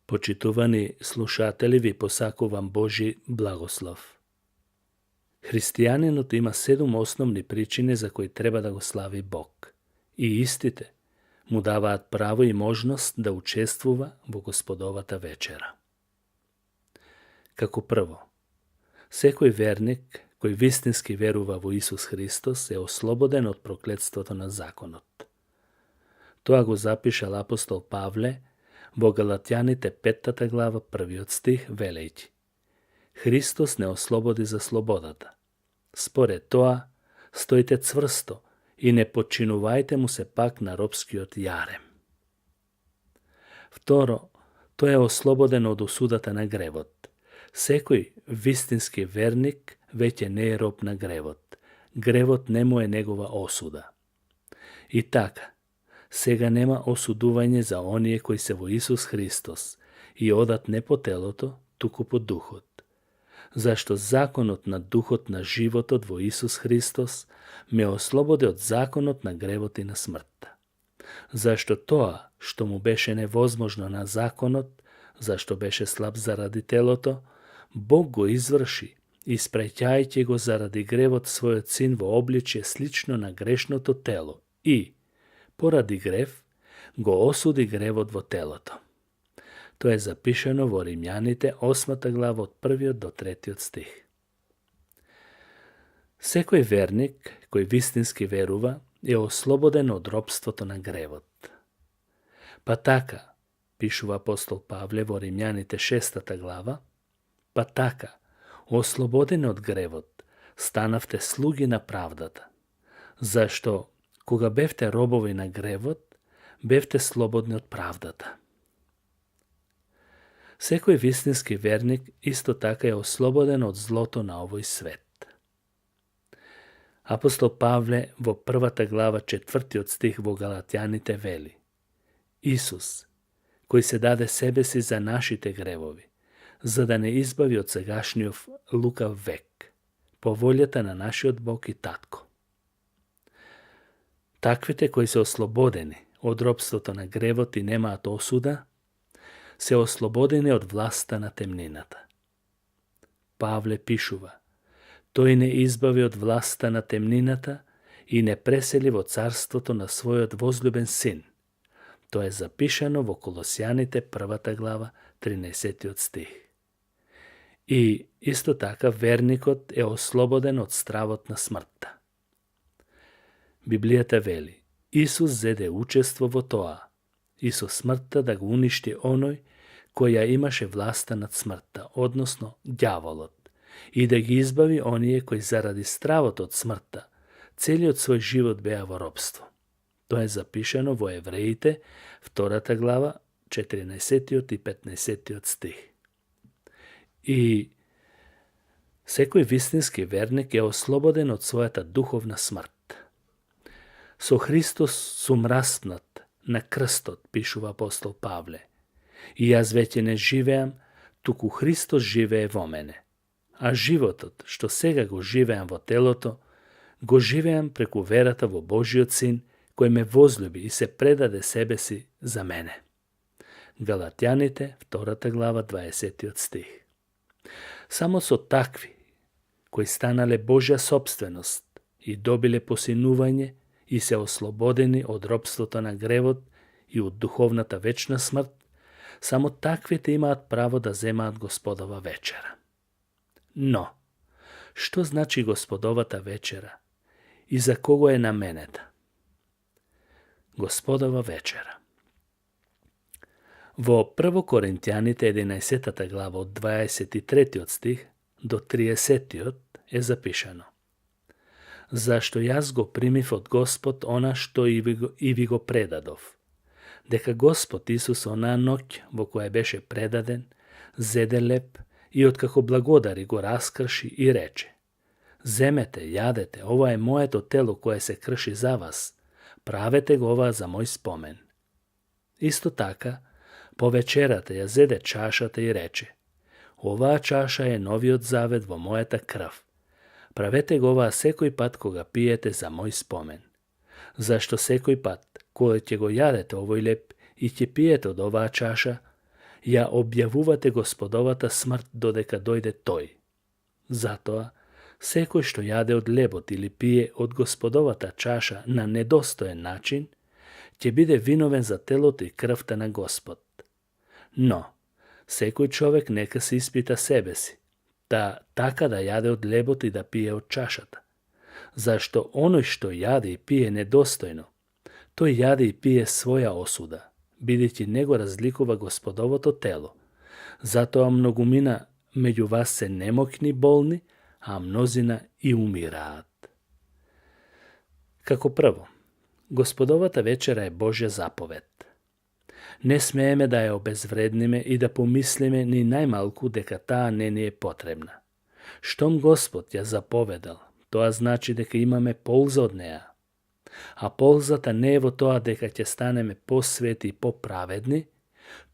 Почитувани слушатели, ви посакувам Божи благослов. Христијанинот има 7 основни причини за кои треба да го слави Бог. И истите му даваат право и можност да учествува во Господовата вечера. Како прво, секој верник кој вистински верува во Исус Христос е ослободен од проклетството на законот. Тоа го запишал апостол Павле во Галатјаните 5 глава 1 стих, велејќи: Христос не ослободи за слободата. Според тоа, стоите цврсто и не подчинувајте му се пак на робскиот јарем. Второ, тој е ослободен од осудата на гревот. Секој вистински верник веќе не е роб на гревот. Гревот не му е негова осуда. И така, сега нема осудување за оние кои се во Исус Христос и одат не по телото, туку по духот. Зашто законот на духот на животот во Исус Христос ме ослободи од законот на гревот и на смртта. Зашто тоа што му беше невозможно на законот, зашто беше слаб заради телото, Бог го изврши, испраќајќи го заради гревот својот син во обличје слично на грешното тело и, поради грев, го осуди гревот во телото. Тоа е запишано во Римјаните 8 глава од 1 до 3 стих. Секој верник кој вистински верува е ослободен од робството на гревот. Па така, пишува апостол Павле во Римјаните 6 глава, па така, ослободени од гревот, станавте слуги на правдата. Зашто, кога бевте робови на гревот, бевте слободни од правдата. Секој вистински верник исто така е ослободен од злото на овој свет. Апостол Павле во 1 глава 4 стих во Галатјаните вели: Исус, кој се даде себе си за нашите гревови, за да не избави од сегашниот лукав век, по волјата на нашиот Бог и Татко. Таквите кои се ослободени од робството на гревот и немаат осуда, се ослободени од власта на темнината. Павле пишува: тој не избави од власта на темнината и не пресели во царството на својот возлюбен син. Тоа е запишано во Колосјаните 1 глава 13 стих. И исто така верникот е ослободен од стравот на смртта. Библијата вели: Исус зеде учество во тоа и со смртта да го уништи оној кој ја имаше власта над смртта, односно ѓаволот, и да ги избави оние кои заради стравот од смртта целиот свој живот беа во робство. Тоа е запишано во Евреите 2 глава 14 и 15 стих. И секој вистински верник е ослободен од својата духовна смрт. Со Христос сум распнат на крстот, пишува апостол Павле. И јас веќе не живеам, туку Христос живее во мене. А животот, што сега го живеам во телото, го живеам преку верата во Божиот Син, кој ме возлюби и се предаде себе си за мене. Галатјаните 2 глава 20 стих. Само со такви, кои станале Божја собственост и добиле посинување и се ослободени од робството на гревот и од духовната вечна смрт, само таквите имаат право да земаат Господова вечера. Но, што значи Господовата вечера и за кого е наменета? Господова вечера. Во 1 Коринтјаните 11 глава од 23 стих до 30 е запишано: Зашто јас го примив од Господ она што и ви го предадов, дека Господ Исус онаа ноќ во која беше предаден, зеде леп и откако благодари го раскрши и рече: Земете, јадете, ова е моето тело кое се крши за вас, правете го ова за мој спомен. Исто така, по вечерата ја зеде чашата и рече: Оваа чаша е новиот завет во мојата крв. Правете го ова секој пат кога пиете за мој спомен. Зашто секој пат кога ќе го јадете овој леп и ќе пиете од оваа чаша, ја објавувате Господовата смрт додека дојде тој. Затоа, секој што јаде од лебот или пие од Господовата чаша на недостоен начин, ќе биде виновен за телото и крвта на Господ. Но, секој човек нека се испита себе си, така да јаде од лебот и да пие од чашата. Зашто оној што јаде и пие недостојно, тој јаде и пие своја осуда, бидејќи не го разликува Господовото тело. Затоа многумина меѓу вас се немокни болни, а мнозина и умираат. Како прво, Господовата вечера е Божја заповед. Не смееме да ја обезвредниме и да помислиме ни најмалку дека таа не ни е потребна. Штом Господ ја заповедал, тоа значи дека имаме полза од неа. А ползата не е во тоа дека ќе станеме посвети и поправедни,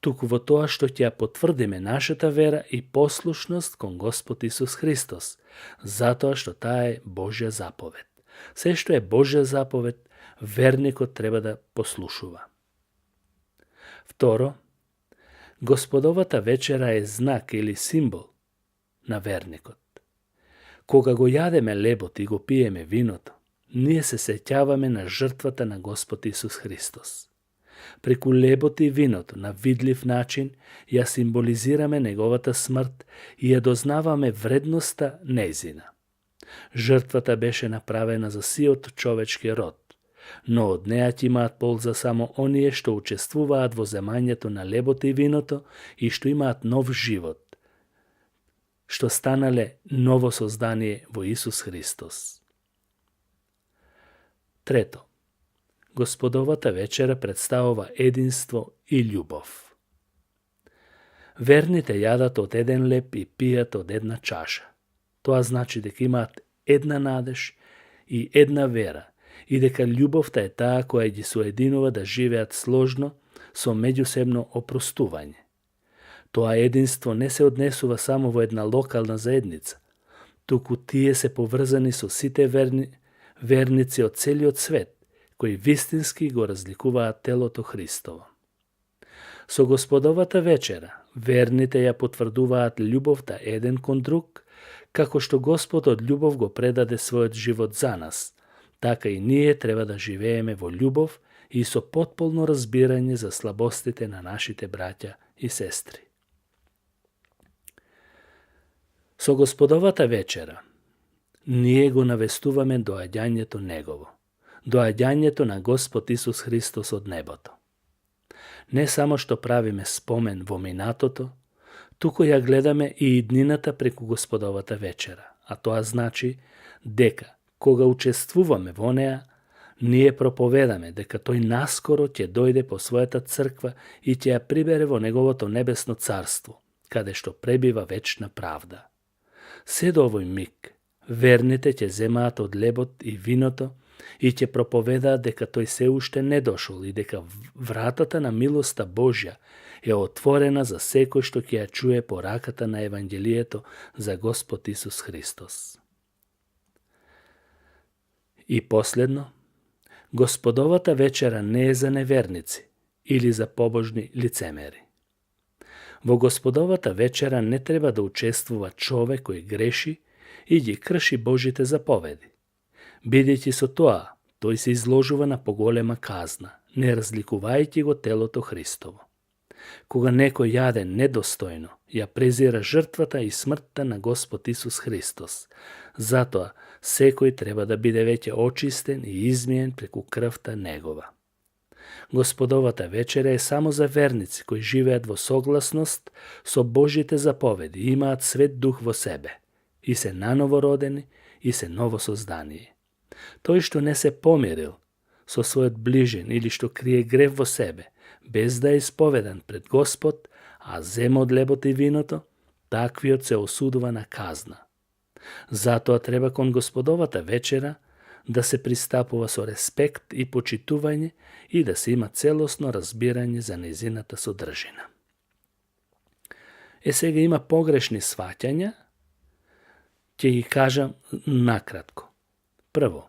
туку во тоа што ќе ја потврдиме нашата вера и послушност кон Господ Исус Христос, затоа што таа е Божја заповед. Се што е Божја заповед, верникот треба да послушува. Второ, Господовата вечера е знак или символ на верникот. Кога го јадеме лебот и го пиеме виното, ние се сеќаваме на жртвата на Господ Исус Христос. Преку лебот и виното на видлив начин ја символизираме неговата смрт и ја дознаваме вредноста нејзина. Жртвата беше направена за сиот човечки род, но од неа ќе имаат полза само оние што учествуваат во земањето на лебот и виното и што имаат нов живот, што станале ново создание во Исус Христос. Трето, Господовата вечера представува единство и љубов. Верните јадат од еден леб и пијат од една чаша. Тоа значи дека имаат една надеж и една вера и дека љубовта е таа која ги соединува да живеат сложно со меѓусебно опростување. Тоа единство не се однесува само во една локална заедница, туку тие се поврзани со сите верници од целиот свет, кои вистински го разликуваат телото Христово. Со Господовата вечера, верните ја потврдуваат љубовта еден кон друг, како што Господ од љубов го предаде својот живот за нас, така и ние треба да живееме во љубов и со потполно разбирање за слабостите на нашите браќа и сестри. Со Господовата вечера, ние го навестуваме доаѓањето Негово, доаѓањето на Господ Исус Христос од небото. Не само што правиме спомен во минатото, туку ја гледаме и иднината преку Господовата вечера, а тоа значи дека, кога учествуваме во неа, ние проповедаме дека тој наскоро ќе дојде по својата црква и ќе ја прибере во неговото небесно царство, каде што пребива вечна правда. Се до овој миг, верните ќе земаат од лебот и виното и ќе проповедаат дека тој се уште не дошол и дека вратата на милоста Божја е отворена за секој што ќе ја чуе пораката на Евангелието за Господ Исус Христос. И последно, Господовата вечера не е за неверници или за побожни лицемери. Во Господовата вечера не треба да учествува човек кој греши и ги крши Божите заповеди. Бидејќи со тоа, тој се изложува на поголема казна, не разликувајќи го телото Христово. Кога некој јаде недостојно, ја презира жртвата и смртта на Господ Исус Христос. Затоа, секој треба да биде веќе очистен и измиен преку крвта Негова. Господовата вечера е само за верници кои живеат во согласност со Божите заповеди и имаат свет дух во себе, и се наново родени, и се ново создание. Тој што не се помирил со својот ближен или што крие грев во себе, без да е исповедан пред Господ, а зема од лебот и виното, таквиот се осудува на казна. Затоа треба кон Господовата вечера да се пристапува со респект и почитување и да се има целосно разбирање за нејзината содржина. Сега има погрешни сваќања, ќе ги кажам накратко. Прво,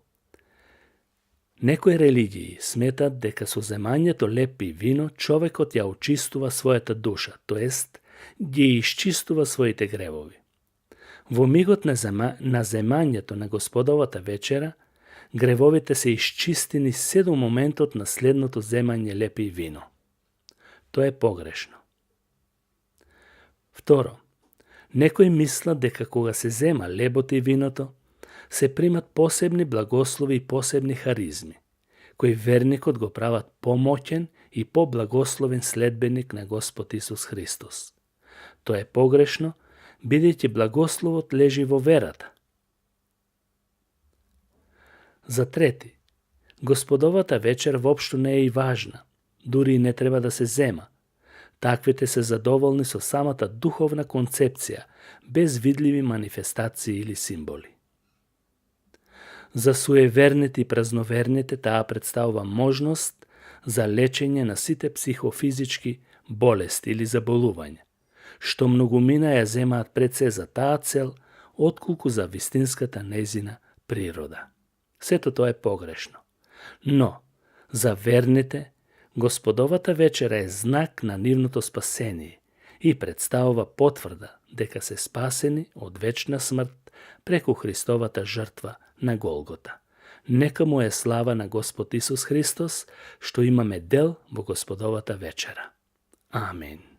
Некои религии сметат дека со земањето леп и вино човекот ја очистува својата душа, тоест ги исчистува своите гревови. Во мигот на земањето на Господовата вечера, гревовите се исчистени се до моментот на следното земање леп и вино. Тоа е погрешно. Второ, некои мислат дека кога се зема лебот и виното, се примат посебни благослови и посебни харизми, кои верникот го прават помоќен и поблагословен следбеник на Господ Исус Христос. Тоа е погрешно, бидејќи благословот лежи во верата. За трети, Господовата вечер воопшто не е и важна, дури и не треба да се зема. Таквите се задоволни со самата духовна концепција, без видливи манифестации или символи. За суеверните и празноверните таа представува можност за лечење на сите психофизички болести или заболувања, што многумина ја земаат пред се за таа цел, отколку за вистинската нејзина природа. Сето тоа е погрешно. Но, за верните, Господовата вечера е знак на нивното спасение и представува потврда дека се спасени од вечна смрт преку Христовата жртва на Голгота. Нека му е слава на Господ Исус Христос, што имаме дел во Господовата вечера. Амин.